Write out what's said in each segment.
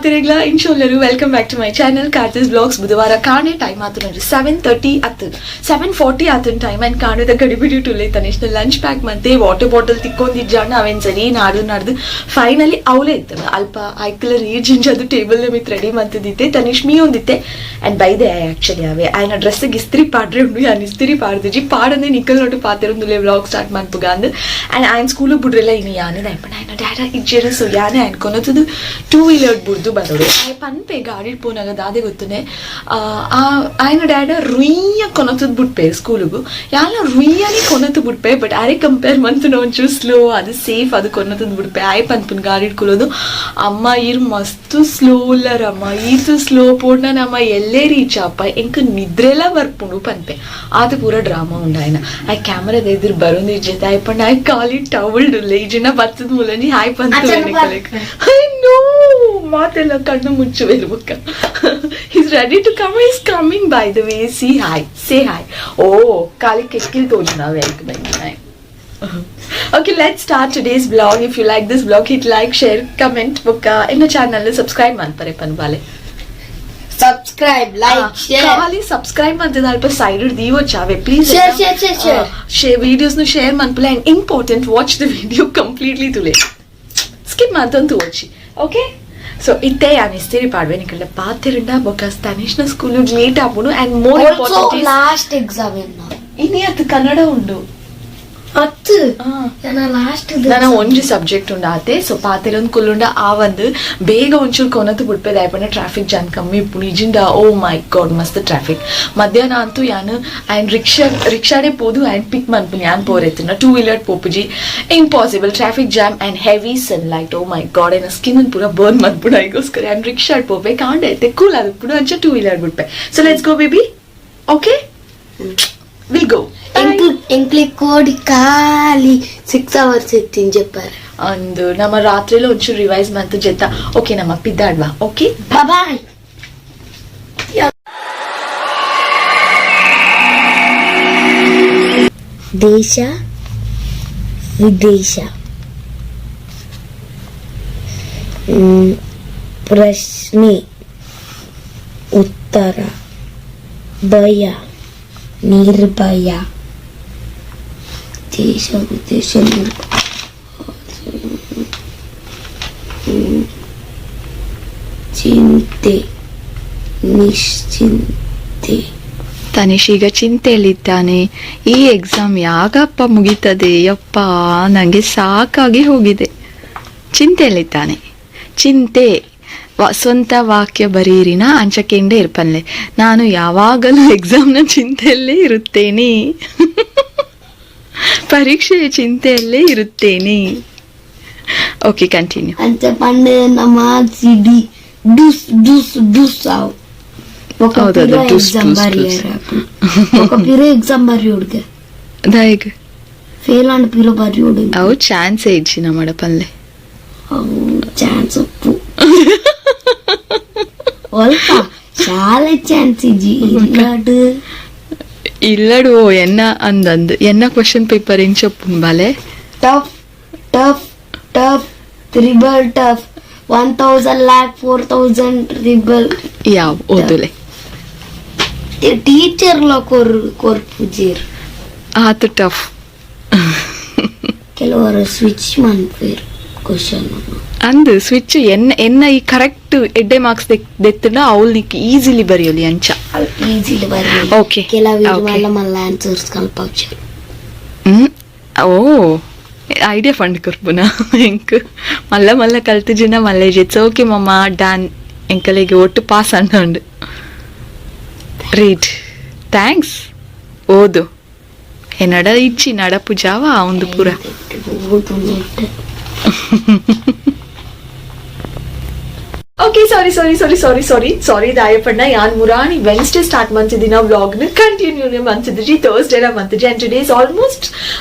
ಮಾತಿರೆಗ್ಲ ಇನ್ಶೋಲ್ಲರು welcome back to my channel Karthis blogs. ಬುಧವಾರ ಕಾಣೆ time ಆತು ನೋಡ್ರಿ 7:30 ಆತು, 7:40 ಆತನ ಟೈಮ್. ಆ್ಯಂಡ್ ಕಾಣದ ಗಡಿಬಿಡಿ ಟುಲೆ ತನಿಷ್ನ ಲಂಚ್ ಪ್ಯಾಕ್ ಮತ್ತೆ ವಾಟರ್ ಬಾಟಲ್ ತಿಕ್ಕೊಂದಿಜ್ಜಾಣ ಅವೇನು ಸರಿ ನಾಡ್ದು ನಾಡ್ದು ಫೈನಲಿ ಅವಲೇ ಇತ್ತು ಅಲ್ಪ ಐಕಲ ರೀಜಿಂಜ್ ಅದು ಟೇಬಲ್ ಮಿತ್ ರೆಡಿ ಮಂತಿದ್ದಿತ್ತೆ ತನಿಷ್ ಮೀ ಒಂದಿತ್ತೆ. ಆ್ಯಂಡ್ ಬೈದೆ ಆ್ಯಕ್ಚುಲಿ ಅವೇ ಆಯ್ನ ಡ್ರೆಸ್ಸಿಗೆ ಇಸ್ತ್ರಿ ಪಾಡ್ರೆ ಉಂಡು ಯಾನ್ ಇಸ್ತ್ರಿ ಪಾಡ್ದಿಜಿ ಪಾಡಂದೆ ನಿಕ್ಕಲ್ ನೋಟು ಪಾತಿರೊಂದುಲೆ ವ್ಲಾಗ್ ಸ್ಟಾರ್ಟ್ ಮನ್ಪುಗ ಅಂದ್. ಆ್ಯಂಡ್ ಆಯ್ನ ಸ್ಕೂಲು ಬುಡ್ರೆಲ್ಲ ಇನ್ನು ಯಾನೇ ದಯಪಂಡ ಆಯ್ನ ಡ್ಯಾಡ ಇಜ್ಜೆರ ಸೊ ಯಾನೇ ಆಯ್ನ ಕೊನತದು ಟೂ ವೀಲರ್ ಬುಡ್ದು ಬರೋಡು. ಆಯ್ ಪನ್ಪೆ ಗಾಡಿ ಪೋನಾಗ ದಾದೆ ಗೊತ್ತನೆ ಆಯ್ನ ಡ್ಯಾಡ ರುಯ್ಯ ಕೊನತದ್ ಬುಟ್ಪೆ ಸ್ಕೂಲಿಗು ಯಾಲ ರುಯ್ಯನೇ ಕೊನತು ಬುಟ್ಪೆ. ಬಟ್ ಆರೆ ಕಂಪೇರ್ ಮಂತುನ ಒಂಚೂರು ಸ್ಲೋ ಅದು ಸೇಫ್ ಅದು ಕೊನತದ್ ಬುಡ್ಪೆ. ಆಯ್ ಪನ್ಪುನ್ ಗಾಡಿ ಕುಲೋದು ಅಮ್ಮ ಇರ್ ಮಸ್ತ್ ಸ್ಲೋ ಉಲ್ಲರಮ್ಮ ಈತು ಸ್ಲೋ ಪೋಂಡ ನಮ್ಮ ಎಲ್ಲೇ ರೀಚ್ ಅಪ್ಪ ಎಂಕ್ ನಿದ್ರೆಲ ಬರ್ಪುಂಡು ಪನ್ಪೆ. ಆತ ಪೂರ ಡ್ರಾಮಾ ಉಂಡು ಆಯ್ನ ಆಯ್ ಕ್ಯಾಮರಾದ ಎದುರು ಬರೋದು ಇಜ್ಜೆ ಆಯ್ ಪಂಡ ಆಯ್ ಖಾಲಿ ಟವಲ್ ಡುಲ್ಲೆ ಈ ಜನ ಬತ್ತದ ಮೂಲಂಜಿ ಹಾಯ್ ಪಂತು. ನೋ ಮಾತೆಲ್ಲ ಕಣ್ಣು ಮುಚ್ಚುವೆ ಬುಕ್ಕ. He's ready to come, he's coming by the way. See hi, say hi. Oh ಖಾಲಿ ಕೆಕ್ಕಿಲ್ ತೋಜುನ welcome. Okay, let's start today's vlog. If you like this vlog, hit like, share, comment, ಬುಕ್ಕ ಇನ್ನು channel subscribe ಮಾಡ್ತಾರೆ ಪನ್ಬಾಲೆ. Subscribe, like, share. ಖಾಲಿ subscribe ಮಾಡ್ತಿದ್ದ ಅಲ್ಪ side ದೀವೊಚ್ಚಾವೆ please. Share, share, share, share. Share videos ನು share ಮನ್ಪುಲೆ and important watch the video completely ತುಲೆ skip ಮಾಡ್ತಂತು watch. Okay, so ಇತ್ತೆ ಯಾನ್ ಇಸ್ತಿರಿ ಪಾಡ್ವೆ ನಿಕಲ್ಡ ಪಾತೆರಂಡ ಬೊಕ್ಕ ತನಿಷ್ನ ಸ್ಕೂಲ್ ಲೇಟ್ ಆಪುಂಡು and more Also important last exam ಎನ್ನ. ಇನಿ ಅತ್ ಕನ್ನಡ ಉಂಡು. ಅತ್ತು. ಎನ್ನ ಲಾಸ್ಟ್. ನನ್ನ ಒಂಜಿ ಸಬ್ಜೆಕ್ಟ್ ಉಂಡು ಆತೆ. ಸೊ ಪಾತೆರೊಂದು ಕುಲ್ಲುಂಡ ಆ ಒಂದು ಬೇಗ ಒಂಚೂರು ಕೊನತು ಬುಡ್ಪೆ ದಾಯಪಂಡ ಟ್ರಾಫಿಕ್ ಜಾಮ್ ಕಮ್ಮಿ ಇಪ್ಪುಂಡು. ಇಜಿಂಡ ಓ ಮೈ ಗಾಡ್ ಮಸ್ತ್ ಟ್ರಾಫಿಕ್. ಮಧ್ಯಾಹ್ನ ಅಂತೂ ಯಾನ್ ಆ್ಯಂಡ್ ರಿಕ್ಷಾ ರಿಕ್ಷಾಡೆ ಪೋದು ಆ್ಯಂಡ್ ಪಿಕ್ ಮನ್ಪುನಿ ಯಾನ್ ಪೋರೆತ್ತಿನ ಟೂ ವೀಲರ್ ಪೋಪುಜಿ, impossible. Traffic jam and heavy sunlight, oh my god, ಏನ ಸ್ಕಿನ್ ಪೂರ ಬರ್ನ್ ಮನ್ಪುಂಡು. ಐಗೋಸ್ಕರ ಆ್ಯಂಡ್ ರಿಕ್ಷಾಡ್ ಪೋಪೆ ಕಾಂಡ ಐತೆ ಕೂಲ್ ಅದು ಅಂಚ ಟೂ ವೀಲರ್ ಬಿಡ್ಪೆ. So let's go baby, okay will go. ಎಂಕ್ಲಿ ಕೋಡಿ ಖಾಲಿ 6 ಅವರ್ಸ್ ಇತ್ತಿನ చెప్పారు. ಅಂದು ನಮ್ಮ ರಾತ್ರಿలో ಒಂಚೂರು ರಿವೈಸ್ ಮಂತು ಜೆತ್ತ. ಓಕೆ ನಮ್ಮ ಪಿದ್ದಾಡ್ವಾ. Okay bye. ದೇಶ ವಿದೇಶ ಪ್ರಶ್ನೆ ಉತ್ತರ ಭಯ ನಿರ್ಭಯ ದೇಶ ವಿದೇಶ ಚಿಂತೆ ನಿಶ್ಚಿಂತೆ. ತನಿಷ್ ಈಗ ಚಿಂತೆಯಲ್ಲಿದ್ದಾನೆ. ಈ ಎಕ್ಸಾಮ್ ಯಾಗಪ್ಪ ಮುಗೀತದೆ ಯಪ್ಪ, ನನಗೆ ಸಾಕಾಗಿ ಹೋಗಿದೆ. ಚಿಂತೆಯಲ್ಲಿದ್ದಾನೆ. ಚಿಂತೆ ಸ್ವಂತ ವಾಕ್ಯ ಬರೀರಿನ ಅಂಚಕೆಂಡೆ ಇರ್ಪನ್ಲೆ. ನಾನು ಯಾವಾಗಲೂ ಎಕ್ಸಾಮ್ನ ಚಿಂತೆಯಲ್ಲೇ ಇರುತ್ತೇನೆ, ಪರೀಕ್ಷೆಯ ಚಿಂತೆಯಲ್ಲೇ ಇರುತ್ತೇನೆ. Okay continue. ಅಂತ ಪಂಡೆ ನಮ್ಮ ಸಿಡಿ ಡುಸ್ ಡುಸ್ ಡುಸ್ ಆವು. ఒక ಹೌದೌದು, ಪಿರೋ ಡುಸ್, ಎಕ್ಸಾಮ್ ಡುಸ್, ಬರಿಯರ ఒక ಪಿರೋ ಎಕ್ಸಾಮ್ ಬರಿಯೋಡ್ಗೆ ದಾಯಗ್ ಫೇಲ್ ಅಂಡ್ ಪಿರೋ ಬರಿಯೋಡು. ಅವು ಚಾನ್ಸ್ ಇಜ್ಜಿ ನಮ್ಮ ಪನ್ಲೆ. ಅವು ಚಾನ್ಸ್ ಉಪ್ಪು ಅಲ್ಪ ಶಾಲೆ ಚಾನ್ಸ್ ಇಜ್ಜಿ ಇಲ್ಲಾಡು. ಇಲ್ಲಡು ಎನ್ನ ಅಂದಂದು ಎನ್ನ ಕ್ವಶನ್ ಪೇಪರ್ ಇಂಚೊಪ್ಪುನ್ ಬಾಲೆ. Tough tough tough triple tough 1000 lakh 4000 triple. ಯಾವ ಓದುಲೆ. ಟೀಚರ್ ಲಾ ಕೊರ್ ಕೊರ್ಪುಜೀರ್. ಆತು ಟಫ್. ಕೆಲವರು ಸ್ವಿಚ್ ಮನ್ಪೇರ್ ಕ್ವಶನ್. ಅಂದು ಸ್ವಿಚ್ ಎನ್ನ ಎನ್ನ ಈ ಕರೆಕ್ಟ್ ಎಡ್ಡೆ ಮಾರ್ಕ್ಸ್ ದೆತ್ತಂಡ ಅವ್ಲು ನಿಕ್ ಈಸಿಲಿ ಬರೆಯಲಿ ಅಂಚ. ಈಸಿಲಿ ಬರೆಯಲಿ. Okay, ಕೆಲವು okay. ಮಲ್ಲ ಮಲ್ಲ ಆನ್ಸರ್ಸ್ ಕಲ್ಪಾಕ್ಷ. ಹ್ಮ್ ಓ ಐಡಿಯಾ ಫಂಡ್ ಕೊರ್ಪುನ ಎಂಕ್ ಮಲ್ಲ ಮಲ್ಲ ಕಲ್ತುಜಿನ ಮಲ್ಲ it's okay ಮಮ್ಮ ಡಾನ್ ಎಂಕಲೆಗೆ ಒಟ್ಟು ಪಾಸ್ ಅಂಡ ರೀಡ್ thanks ಓದು ಎನ್ನಡ ಇಚ್ಚಿ ನಡಪು ಜಾವ ಒಂದು ಪೂರ. Okay sorry sorry sorry sorry sorry sorry ದಾಯಪಣ್ಣ ಯಾನ್ ಮುರಾಣಿ ವೆನ್ಸ್ಡೇ ಸ್ಟಾರ್ಟ್ ಮಂತಿದ್ದಿನ ವ್ಲಾಗ್ನ ಕಂಟಿನ್ಯೂ ಮಂತಿದ್ರಿ ಥರ್ಸ್ಡೇನ ಮಂತಿದ್ರಿ and today is almost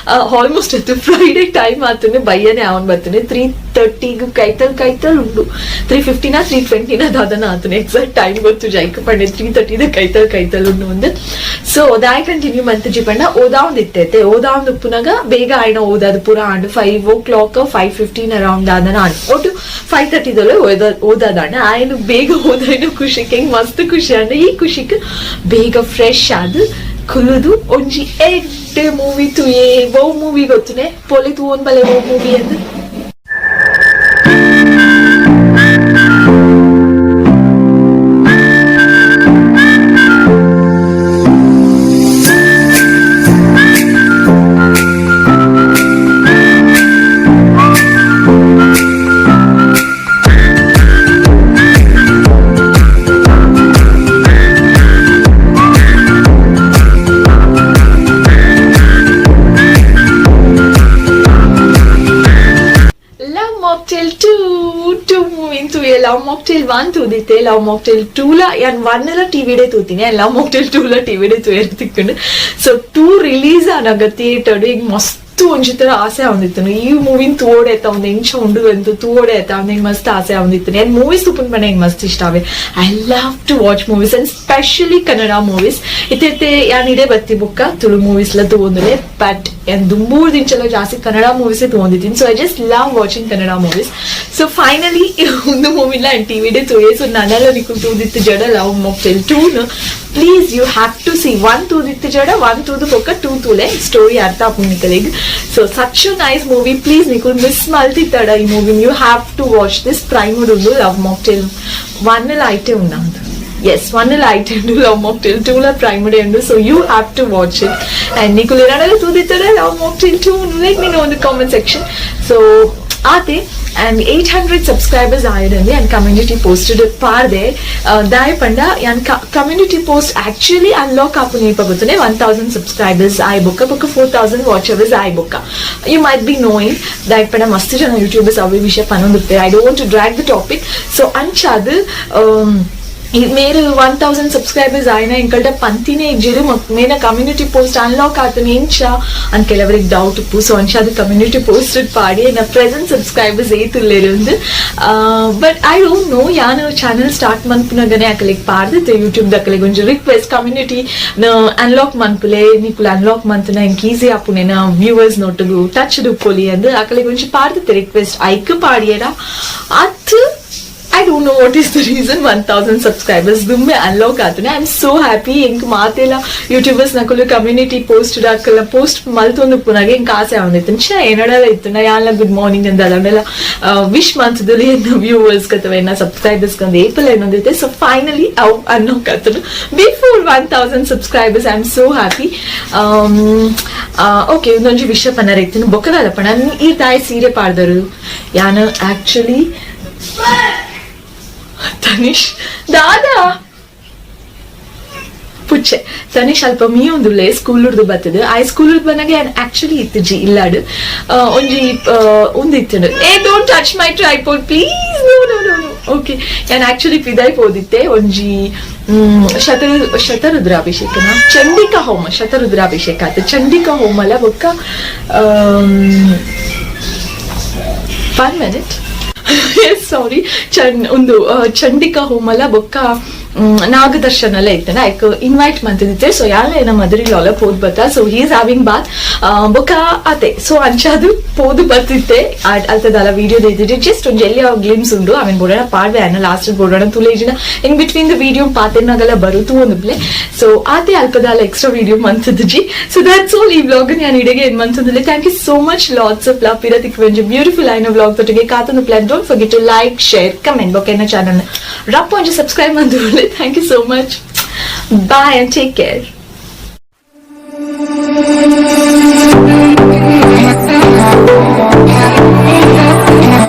almost ಅದು ಫ್ರೈಡೇ ಟೈಮ್ ಆತನೆ ಬಯ್ಯನೆ ಅವನ್ ಬರ್ತಾನೆ 3:30 ಕೈತಲ್ ಕೈತಲ್ ಉಂಡು 3:15 3:20 ದಾದನ ಆತನೆ ಎಕ್ಸಾಕ್ಟ್ ಟೈಮ್ ಗೊತ್ತು ಜೈಕ ಪಂಡೆ 3:30 ಕೈತಲ್ ಕೈತಲ್ ಉಂಡು ಒಂದು. ಸೊ ದಾಯ ಕಂಟಿನ್ಯೂ ಮಂತಿಜಿ ಪಂಡ ಓದಾವಂದು ಇತ್ತೈತೆ ಓದಾವಂದು ಉಪ್ಪುನಾಗ ಬೇಗ ಆಯ್ನ ಓದಾದು ಪೂರ and 5 o'clock 5:15 around ದಾದನ and ಒಟ್ಟು 5:30 ಓದಾದಂಡ. ಆಂಡ ಆಯನ ಬೇಗ ಹೋದೈನ ಖುಷಿಕ್ ಹೆಂಗ್ ಮಸ್ತ್ ಖುಷಿ ಆಂಡ. ಈ ಖುಷಿಕ್ ಬೇಗ ಫ್ರೆಶ್ ಆದ್ ಕುಲುದು ಒಂಜಿ ಎಡ್ಡೆ ಮೂವಿ ತೂಯೆ. ಒವ್ ಮೂವಿ ಗೊತ್ತುನೆ ಪೊಲಿ ತೂವೊನ್ ಬಲೆ ಒವ್ ಮೂವಿ ಅಂದ್. Love mocktail 2 2 movie ತೂಯೆ. Love mocktail 1 ತೂದಿತ್ತೆ, love mocktail 2 ಲ ಯಾನ್ 1 ಲ ಟಿವಿ ಡೇ ತೂತೀನಿ, ಲವ್ ಮಾಕ್ಟೇಲ್ 2 ಲ ಟಿವಿ ಡೇ ತೂಯೆರೆ ತಿಕ್ಕುಂಡು. ಸೊ 2 ರಿಲೀಸ್ ಆನಗ ಥಿಯೇಟರ್ ಈಗ ಮಸ್ತ್ ಒಂಜಿ ತರ ಆಸೆ ಆವೊಂದಿತ್ತು ಈ ಮೂವಿನ ತೂವೊಡೆ ಆಯ್ತಾ, ಒಂದು ಎಂಚ ಉಂಡು ಅಂತ ತೂವೊಡೆ ಆಯ್ತಾ ಒಂದು ಹೆಂಗ್ ಮಸ್ತ್ ಆಸೆ ಆವೊಂದಿತ್ತು. ಯಾನ್ ಮೂವೀಸ್ ತೂಪುನ ಪಂಡ ಎಂಕ್ ಮಸ್ತ್ ಇಷ್ಟ ಆವೆ. I love to watch movies and specially Kannada movies. ಇತ್ತೆ ಯಾನ್ ಇಡೆ ಬತ್ತಿ ಬೊಕ್ಕ ತುಳು ಮೂವೀಸ್ ಲ ತೂವೊಂದುಲ್ಲೆ, ಬಟ್ ಯಾನ್ ದುಂಬೂರ್ ದಿಂಚಲ ಜಾಸ್ತಿ ಕನ್ನಡ ಮೂವೀಸ್ ತೂವೊಂದಿದ್ದೀನಿ. So I just love watching Kannada movies. So finally ಒಂದು ಮೂವಿನ ಟಿವಿ ಡೇ ತೂಯೆ. ಸೊ ನನಲ ನಿಕುಲ್ ತೂದಿತ್ತು ಜಡ love mocktail 2 please you have to see. 1 ತೂದಿತ್ತು ಜಡ 1 ತೂದು ಬೊಕ್ಕ 2 ತೂಲೆ, ಸ್ಟೋರಿ ಅರ್ಥ ಆಪುಂಡು ನಿಕಲೆಗ್. So such a nice movie, please ನಿಕುಲ್ miss ಮಲ್ತಿತ್ತಡ ಈ movie, you have to watch this. Prime ಉಂಡು ಲವ್ ಮಾಕ್ಟೇಲ್ 1 ಲ ಐಟೆ ಉಂಡು. ಎಸ್, 1 ಲ ಐಟೆ ಉಂಡು, ಲವ್ ಮಾಕ್ಟೇಲ್ 2 ಲ ಪ್ರೈಮ್ ಉಂಡು. So you have to watch it. And ನಿಕುಲ್ ಏನಾಡಲ ತೂದಿತ್ತಡ love mocktail 2, let me know in the comment section. So ಆತೆ and 800 subscribers ಆಯಿರಂದೆ and community posted ಪಾರ್ದೆ. ದಾಯ ಪಂಡ ಯಾನ್ community post actually unlock ಆಪುನ ಏಪ ಗೊತ್ತುನೆ? 1000 ಸಬ್ಸ್ಕ್ರೈಬರ್ಸ್ ಆಯ್ ಬೊಕ್ಕ ಬೊಕ್ಕ 4000 ವಾಚ್ ಅವರ್ಸ್ ಆಯ್ ಬೊಕ್ಕ. You might be knowing ದಾಯ್ ಪಂಡ ಮಸ್ತ್ ಜನ ಯೂಟ್ಯೂಬರ್ಸ್ ಅವೆ ವಿಷಯ ಪನೊಂದಿರ್ತಾರೆ. I don't to drag the topic. So ಅಂಚಾದ್ ಮೇರು 1000 ಸಬ್ಸ್ಕ್ರೈಬರ್ಸ್ ಆಯ್ನ ಎಂಕಲ್ಟ ಪಂತಿನೇ ಇಜ್ಜಿರು ಮೇನ community post unlock ಆತನ ಎಂಚ ಅಂತ ಕೆಲವರಿಗೆ ಡೌಟ್ ಉಪ್ಪು. ಸೊ ಅಂಚಾದ ಕಮ್ಯುನಿಟಿ ಪೋಸ್ಟ್ ಪಾಡಿ ಎನ್ನ ಪ್ರೆಸೆಂಟ್ ಸಬ್ಸ್ಕ್ರೈಬರ್ಸ್ ಏತುಲ್ಲೆರ್. But I don't know, ಯಾನ್ ಚಾನಲ್ ಸ್ಟಾರ್ಟ್ ಮನ್ಪುನಗನೆ ಅಕಲೆಗ್ ಪಾಡ್ದಿತ್ತೆ ಯೂಟ್ಯೂಬ್ ದಕಲೆಗ್ ಒಂಜಿ request, community unlock ಮನ್ಪುಲೆ, ನಿಕುಲು ಅನ್ಲಾಕ್ ಮಂತುನ ಎಂಕ್ ಈಸಿ ಆಪುನೇನ ವ್ಯೂವರ್ಸ್ ನೊಟ್ಟುಗು ಟಚ್ ಉಪ್ಪೊಲಿ ಅಂದ್ ಅಕಲೆಗ್ ಒಂಜಿ ಪಾಡ್ದಿತ್ತೆ ರಿಕ್ವೆಸ್ಟ್. ಐಕ್ ಪಾಡಿಯರ ಅತ್ I don't know what is the reason 1000 subscribers ದುಮ್ಮೆ unlock ಆತನೆ. I am so happy. ಎಂಕ್ ಮಾತೆಲ್ಲ ಯೂಟ್ಯೂಬರ್ಸ್ ನಕುಲು ಕಮ್ಯುನಿಟಿ ಪೋಸ್ಟ್ ಅಕಲ ಪೋಸ್ಟ್ ಮಲ್ತೊಂದು ಪುನಾಗ ಎಂಕ್ ಆಸೆ ಆವೊಂದಿತ್ತು, ಛೆ ಏನಡಲ ಇತ್ತು ನಾ ಯಾನ್ಲ ಗುಡ್ ಮಾರ್ನಿಂಗ್ ಅಂದ ಅದನ್ನೆಲ್ಲ ವಿಶ್ ಮಂತದಲ್ಲಿ ಎನ್ನ ವ್ಯೂವರ್ಸ್ ಅಥವಾ ಎನ್ನ ಸಬ್ಸ್ಕ್ರೈಬರ್ಸ್ ಕಂದ ಏಪಲ್ ಏನೊಂದಿತ್ತೆ. ಸೊ ಫೈನಲಿ ಅವು ಅನ್ಲಾಕ್ ಆತನು before 1000 subscribers. I am so happy. Okay, ಒಂದೊಂಜಿ ವಿಷಯ ಪನ್ನರ ಇತ್ತು ಬೊಕ್ಕದಲ್ಲ ಪಣ ಈ ತಾಯಿ ಸೀರೆ ಪಾಡ್ದರು ಯಾನು ಆಕ್ಚುಲಿ ತನಿಷ್ ದಾದಾ ಪುಚ್ಚೆ ತನಿಷ್ ಅಲ್ಪ ಮೀಯೊಂದುಲ್ಲೆ ಸ್ಕೂಲ್ ಹುಡ್ದು ಬರ್ತದೆ. ಆ ಸ್ಕೂಲ್ ಹುಡ್ದು ಬಂದಾಗ ಆಕ್ಚುಲಿ ಇತ್ತು ಇಲ್ಲಾಡು ಒಂಜಿ ಒಂದು ಇತ್ತು. ಏ, don't touch my tripod, please. No, no, no, no. Okay, ಯಾನ್ ಆಕ್ಚುಲಿ ಪಿದಾಯ್ ಪೋದಿತ್ತೆ ಒಂಜಿ ಶತರುದ್ರಾಭಿಷೇಕನ ಚಂಡಿಕಾ ಹೋಮ, ಶತರುದ್ರಾಭಿಷೇಕ ಆತು, ಚಂಡಿಕಾ ಹೋಮಲ ಬೊಕ್ಕ one minute, ಸಾರಿ, ಚಂಡ್ ಒಂದು ಚಂಡಿಕಾ ಹೋಮಲ ಬೊಕ್ಕ ನಾಗದರ್ಶನ ಎಲ್ಲ ಇತ್ತನ ಐಕ್ ಇನ್ವೈಟ್ ಮಂತಿದ್ದೆ. ಸೊ ಯಾಲ ಏನ ಮದರಿ ಲಾಲ ಪೋದ್ ಬತ್ತ. So he is having bath ಬೊಕ್ಕ ಅತೆ. ಸೊ ಅಂಚಾದು ಪೋದು ಬತ್ತಿತ್ತೆ ಅಲ್ತದಲ್ಲ ವಿಡಿಯೋ ಇದ್ದಿದ್ದು ಜಸ್ಟ್ ಒಂಜಿ ಎಲ್ಲಿ ಗ್ಲಿಮ್ಸ್ ಉಂಡು. ಆಮೇಲೆ ಬೋಡೋಣ ಪಾಡ್ವೆ ಅನ್ನ ಲಾಸ್ಟ್ ಬೋಡೋಣ ತುಲೇಜಿನ in between the video ಪಾತೆರ್ನಾಗೆಲ್ಲ ಬರುತು ಒಂದು ಪ್ಲೇ. ಸೊ ಆತೆ ಅಲ್ಪದಾಲ ಎಕ್ಸ್ಟ್ರಾ ವಿಡಿಯೋ ಮಂತದಿಜಿ. So that's all. ಈ ವ್ಲಾಗ್ ನಾನು ಇಡಗೆ ಏನ್ ಮಂತದಿಲ್ಲ. Thank you so much, lots of love. ಪಿರತಿಕ್ ಒಂಜಿ ಬ್ಯೂಟಿಫುಲ್ ಆಯ್ನ ವ್ಲಾಗ್ ತೊಟ್ಟಿಗೆ ಕಾತೊಂದು plan. Don't forget to like, share, comment. ಬೊಕ್ಕ ಎನ್ನ ಚಾನಲ್ ರಪ್ಪ ಒಂಜಿ ಸಬ್ಸ್ಕ್ರೈಬ್ ಮಂತು. Thank you so much, bye and take care.